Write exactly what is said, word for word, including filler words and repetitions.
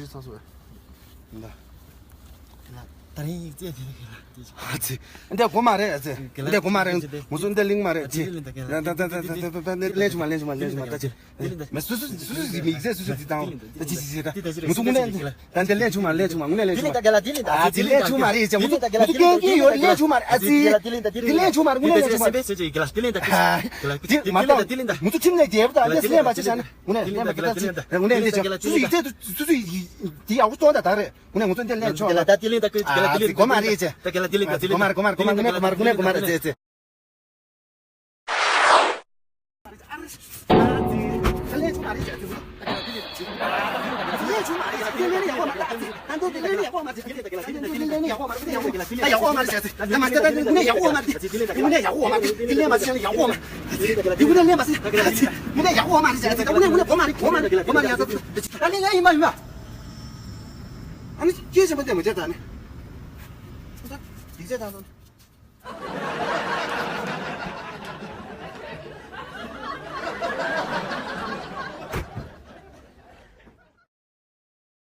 ཚང་སོ། ད་རིང་ཡིག་ཚད་དེ་ཨ་ཙི། འདི་གོ་མ་རེད་ཨ་ཙི། འདི་གོ་མ་རེད། ང་ཚོ་འདི་གླིང་མ་རེད་ཨ་ཙི། ད་ད་ད་ད་ད་ད་ལན་ཆུང་མ་ལན་ཆུང་མ་ལན་ཆུང་མ་ད་ཅི། མ་སུ་སུ་སུ་སུ་ཡིག་ཚད་སུ་སུ་དེ་དང་། ད་ཅི་ཅི་ཅི་ད། ང་ཚོ་དངོས་གནས་ད་འདི་ལན་ཆུང་མ་ལན་ཆུང་མ་དངོས་གནས་ལན་ཆུང་མ། ཨ་ཙི་ལན་ཆུང་མ་རེད་ཨ་ཙི། ང་ཚོ་ང་ཚོ་སྐྱོན་གྱི་ཡོད་ལན་ཆུང་མ་རེད་ཨ་ཙི། འདི་ལན་ཆུང་མ་རེད་དངོས་གནས་ལན་ཆུང་མ་རེད། ཨ་ཙི་མ་ད་ང་ཚོ་ཁྱིམ་ནས་རྒྱལ་པོ་དང་འདི་ལན་པ་ཅི་ཤ་ན། དངོས་གནས་ལན་ཆུང་མ་རེད། སུ་སུ་ཡིག་དེ་ཡག་པོ་སྟོན་ད་ད་རེད། དངོས་གནས་ང་ཚོ་འདི་ལན་ཆུང་མ་རེད། ཨ་ཙི་གོ་མ་རེད་ཨ་ཙི། གོ་མ་རེད་གོ་མ་རེད་དངོས་གནས་གོ་མ་རེད་དངོས་གནས་གོ་མ་རེད་ཨ་ཙི།